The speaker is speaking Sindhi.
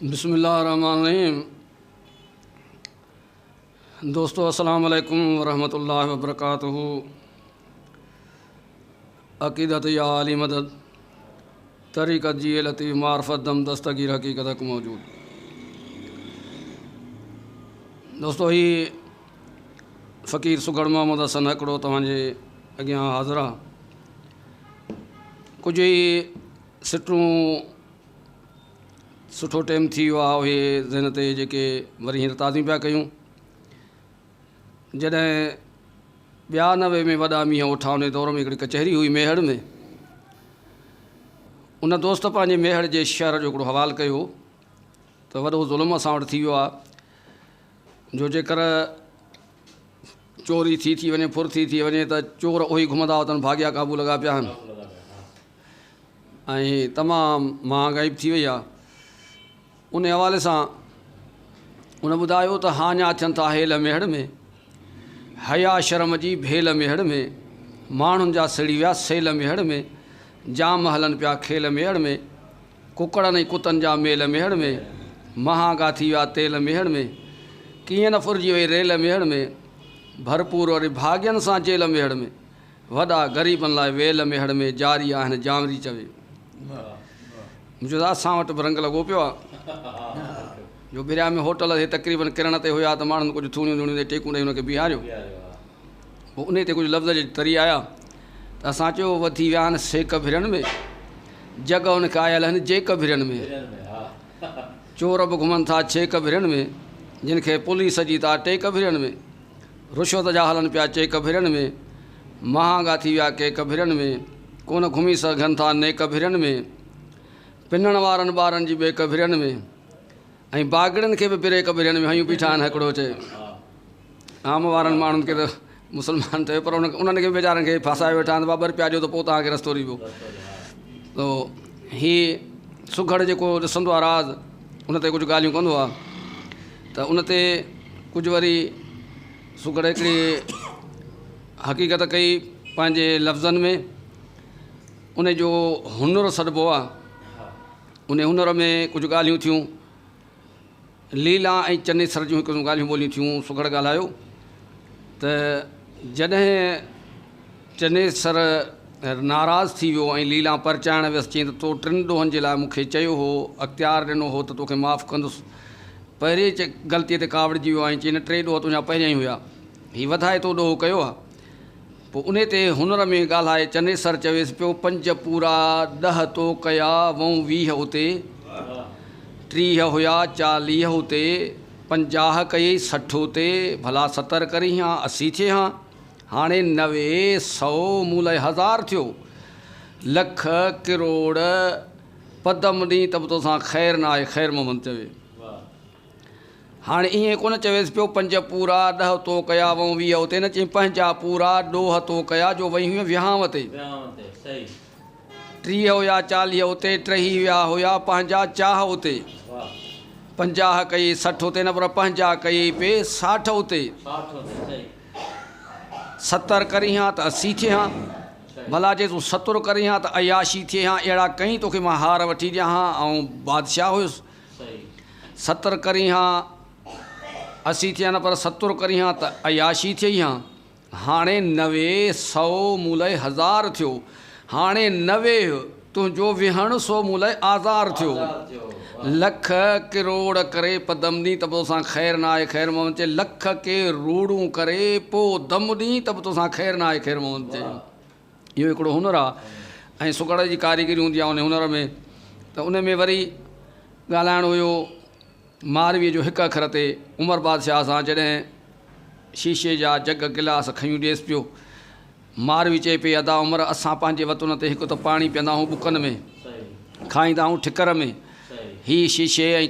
بسم الله الرحمن الرحيم دوستو السلام عليڪم ورحمة الله وبرڪاته عقيدت يا عالي مدد طريقت جي لطيف معرفت دم دستگير حقيقت حق موجود دوستو هي فقير سگهڙ محمد حسن هڪڙو توهان جي اڳيان حاضر آ ڪجهه هي سٽون سٺو ٽيم ٿي ويو آهي اهي ذهن تي جيڪي وري هينئر تازيون پيا ڪيون جڏهن 92 ۾ وڏا مينهن اوٺا ان دور ۾ هڪڙي ڪچهري هئي ميهڙ ۾ ان دوست پنهنجي ميهڙ جي شهر جو هڪڙو حوال ڪيو ته وڏو ظلم اسان وٽ ٿي ويو آهي جو جيڪر چوري ٿي ٿي وڃي ڦر ٿي ٿي وڃي ته چور اهي گهمندا وتن ڀاڳيا قابو لڳا پيا آهن ۽ تمام مهانگائي به ٿي وئي آهي ان حوالي سان ان ٻڌايو ته هاڃا ٿين ٿا هيل ميهڙ ۾ حيا شرم جي ڀيل ميهڙ ۾ ماڻهن جا سڙي ويا سيل ميهڙ ۾ جام هلن پيا کيل ميهڙ ۾ ڪڪڙن ۽ ڪتن جا ميل ميهڙ ۾، مهانگا ٿي ويا تيل ميهڙ ۾، ڪيئن نه ڦرجي وئي ريل ميهڙ ۾، ڀرپور وري ڀاڳين سان جيل ميهڙ ۾، وڏا غريبن لاء ويل ميهڙ ۾ جاري آهن جانوري چوي. مون چيو ته اسان وٽ به رنگ لڳو پيو آهي جو ڀريا ۾ هوٽل هي تقريبن ڪرڻ تي هيا ته ماڻهن ڪجهه ٿوڻيون ڌوڻيون تي ٽيڪون ڏئي هن کي بيهاريو. پوء انهيء تي ڪجهه لفظ جي تري آيا ته اسان چيو، وڌي ويا آهن سيڪ ڀرين ۾، جڳ ان کي آيل آهن جيڪ ڀرين ۾، چور به گهمن ٿا ڇيڪ ڀرين ۾، جن کي پوليس جي ٿا ٽيڪ ڀرين ۾، رشوت جا هلن پيا چيڪ ڀرين ۾، مهانگا ٿي ويا ڪيڪ ڀرين ۾، ڪونه گهمي سگهن ٿا نيڪ ڀرين ۾، پنڻ وارن ٻارن جي ٻيڪ ڀرين ۾، ۽ باگڙين کي به بريڪ ڀرين ۾ هنيون بيٺا آهن هڪڙو چئي. عام وارن ماڻهن کي ته مسلمان چيو پر انهن کي به ويچارن کي ڦاسايو ويٺا آهن ته بابا رپيا ڏيو ته پوء توهان کي رستو ڏبو تو هي سگهڙ جيڪو ڏسندو آهي راز ان تي ڪجهه ڳالهيون ڪندو آهي ته ان تي ڪجهه وري سگهڙ هڪڙي حقيقت ڪئي پنهنجي لفظن ۾ ان جو هنر سڏبو آهي ان هنر ۾ ڪجهه ڳالهيون ٿيون ليلا ۽ چنيسر جون هڪ ڳالهيون ٻولهيون ٿيون. سگهڙ ڳالهايو ته جڏهن چنيسر ناراض ٿي ويو ۽ ليلان پرچائڻ ويس، چيائين ته تو ٽن ڏوهن جي لاء مون کي چيو هو، اختيار ڏنو هو ته توکي معاف ڪندس. پهرين غلطيء تي ڪاوڙجي ويو آهين. چيائين نه ٽي ڏوهه تنهنجا پهريان ئي هيا. هي وڌائي تو ڏوهه ڪيو آهي. پوء انهي تي هنر ۾ ڳالهائي چنيسر چويس پيو، پنج پورا ڏهه تو ڪيا، وئون 20 اتي، 30 هيا 40 اتي، 50 ڪيئي 60 اتي، ڀلا 70 ڪرين ها 80 ٿئي ها، هاڻي 90، سئو، مون لاء هزار ٿيو، لک، ڪروڙ، پدم ڏين ته به توسان خير نه آهي، خير محمد چوي. هاڻي ائين ڪونه چويس پيو، پنج پورا ڏهه تو ڪيا، وئون 20 اتي نه چئين پنهنجا پورا ڏوهه تو ڪيا، جو وئي هئين وهانء تي. 30 هيا 40 اتي، ٽهي ويا هيا پنهنجا چاهه اتي. 50 ڪيئي 60 اتي نه پر پنهنجا ڪيئي پي 60 اتي. 70 ڪرين ها ته 80 ٿئي ها. ڀلا جي تون 70 ڪرين ها ته عياشي ٿئي ها. اهڙا ڪئين توکي مان هار وٺي ڏيان ها، آئون بادشاهه هيس. 70 ڪرين ها 80 ٿئي ها نه پر 70 ڪرين ها ته عياشي ٿئي ها. هاڻي 90، سئو مون لئه هزار ٿيو. هاڻي 90 تنهنجو ويهڻ سو مون لئه آزار ٿيو. لک ڪروڙ ڪري پدم ڏين ته به توسان خير نه آهي خير محمد چئي. لک ڪي روڙون ڪري پو دم ڏين ته به توسان خير نه آهي خير محمد چئي. اهو هڪڙو هنر آهي ۽ سگهڙ جي ڪاريگري هوندي آهي ان هنر ۾ ته ان ۾ وري ڳالهائڻ هيو مارويء جو هڪ اکر تي عمر بادشاهه سان جڏهن شيشي جا جڳ گلاس کنيون ڏيس پيو ماروي چئي پئي ادا عمر اسان پنهنجي وطن تي هڪ ته پاڻي پيئندا آهيون ٻڪن ۾ کائيندا آهيون ٺڪر ۾ هي شيشي ۽.